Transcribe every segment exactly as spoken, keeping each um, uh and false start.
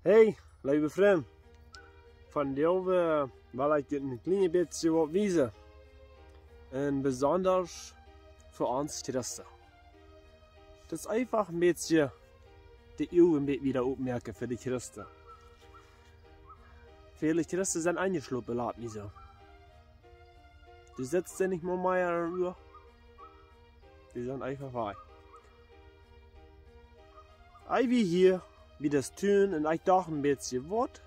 Hey, leewe Frind. Vondoag well ekj junt een kjlien bät waut wiesen. Un besonda fa ons Christen. Daut es eefach een bät de Uagen een bät wada oppmoaken fa de Christen. Väle Christen sent enjeschlopen, lot mie soo. Du sitst doa nich mea, mea aun de Uhr. Dee sent eefach wajch. Ekj wia hia bie dän Tun un ekj docht een bät, waut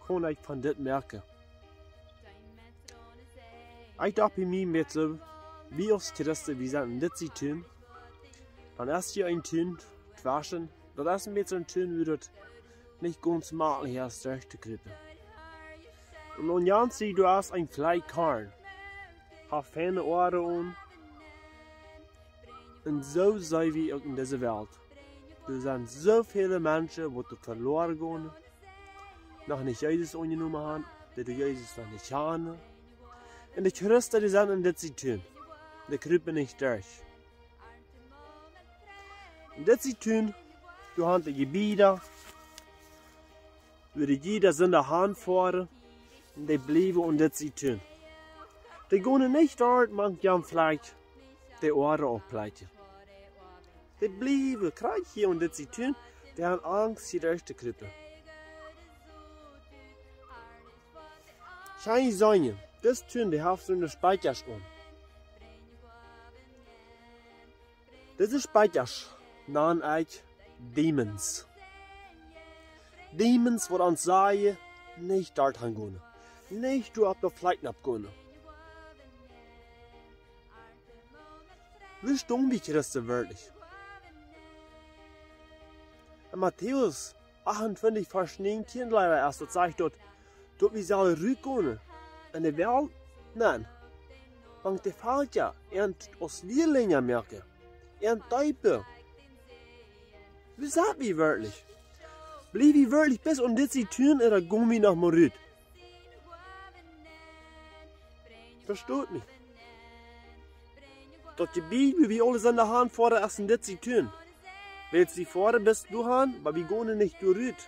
kaun ekj von dit moaken? Ekj docht bie mie een bät, wie aus Christen, wie sent en dit Tun. Dan es hia een Tun tweschen. Daut es een bät een Tun, wua daut nich gaunz maklich es derch to krupen. Un aun de aundre Sied, du hast een Fleekjkorn. Haft feine Oaren aun. Un soo sent wie uk en dise Welt. Doa sent soo väle Menschen, waut veloaren gonen, noch nich Jesus aunjenomen haben, dee doa Jesus noch nich kjanen. Un de Christen, dee sent en dit Tun. Dee krupen nich derch. En dit Tun, doa haben de Jebieda, wua de Jieda sent doa han foaren, un dee bliewen en dit Tun. Dee gonen nich doa mank jan Fleekj de Oaren oppplekjen. Dee bliewen krakjt hia en dit Tun, dee haben Angst hia derch to krupen. Kjenn jie seenen, dis Tun, dee haft soone Spikjasch aun. Dise Spikjasch nan ekj Demons. Demons, waut ons sajen, nich doa han gonen. Nich doa opp de Fleekj nopp gonen. Woo stonen wie Christen werkjlich? En Matäus achtuntwintich, Varsch näajentieen, leida es daut, sajcht daut, daut wie sellen rutgonen en de Welt, nä, mank de Velkja, an aus Lielinja moaken, an deepen. Woo sent wie werkjlich? Bliew wie werkjlich bat en dit Tun, ooda go wie noch mol rut? Vestoot mie. Daut Jebied, wua wie aule sent doa han foaren, es en dit Tun. Wiels wie foaren bat doa han, oba wie gonen nich doa rut.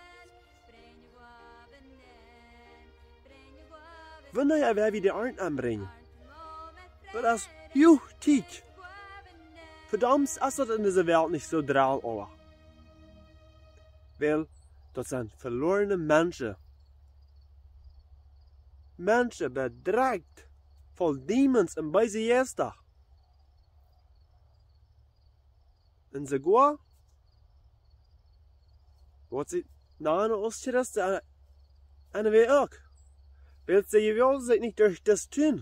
Wanea woa wie de Arnt aunbrinjen? Daut es huach Tiet. Vedommt es daut en dise Welt nich soo drol, oba. Wiels daut sent veloarne Menschen. Menschen bedrekjt, voll Demons un beese Jeista. Un soogoa, waut see nanen aus Christen, enne Welt uk. Wiels see jewellen sikj nich derch dit Tun.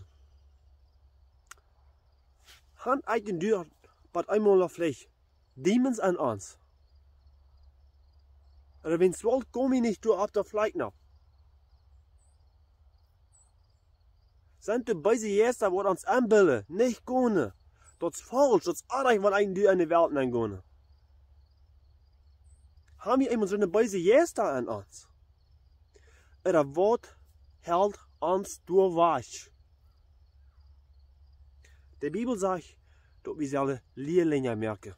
Han ekj un du bat eemol veleicht Demons en ons? Ooda wan soo wiet, go wie nich doa opp de Fleekj nopp. Sent de beese Jeista, waut ons aunbillen, nich gonen? Daut es faulsch, daut es oajch, wan ekj un du en de Welt nenn gonen. Han wie eemol soone beese Jeista en ons? Ooda waut helt ons doa wajch? De Bibel sajcht, daut wie sellen Lielinja moaken.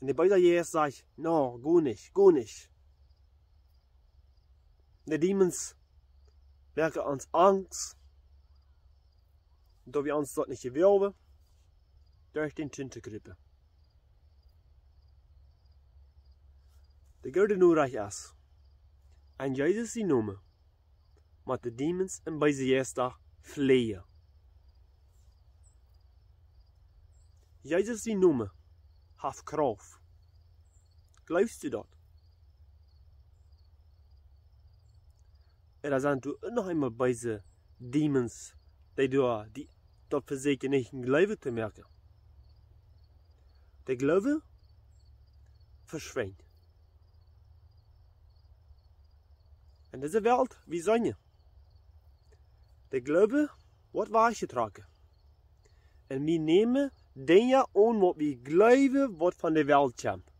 Un de beese Jeist sajcht: "No, go nich, go nich." De Demons moaken ons Angst, daut wie ons daut nich jewellen, derch dän Tun to krupen. De goode Norecht es, en Jesus sien Nomen mott de Demons un beese Jeista fleejen. Jesus sien Nomen haft Krauft. Jleefst du daut? Un doa sent doa noch eemol beese Demons, dee doa, dee daut vesieekjen nich em Gloowen to moaken. De Gloowen veschwinjt. En dise Welt, wie seenen, de Gloowen woat wajchjetrocken. Un wie nämen Dinja aun, waut wie jleewen, waut von de Welt kjemt.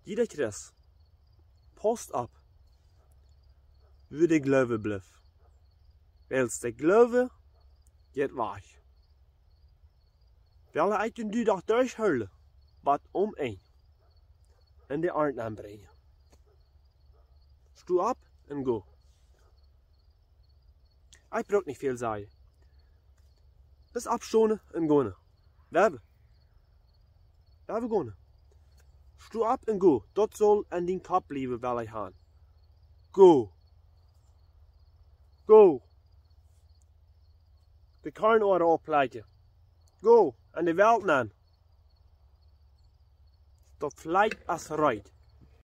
Jieda Christ, pausst opp, wua de Gloowen blift. Wiels de Gloowen jeit wajch. Well ekj un du doch derchhoolen, bat aum Enj. un de Arnt aunbrinjen. Sto opp un go. Ekj bruck nich väl sajen. Bloos oppstonen un gonen. Webbe. Webbe gonen. Sto opp un go. Daut saul en dien Kopp bliewen, well ekj han. Go. Go. De Korn oppplekjen. Go. En de Welt nenn. Daut Fleet es reed.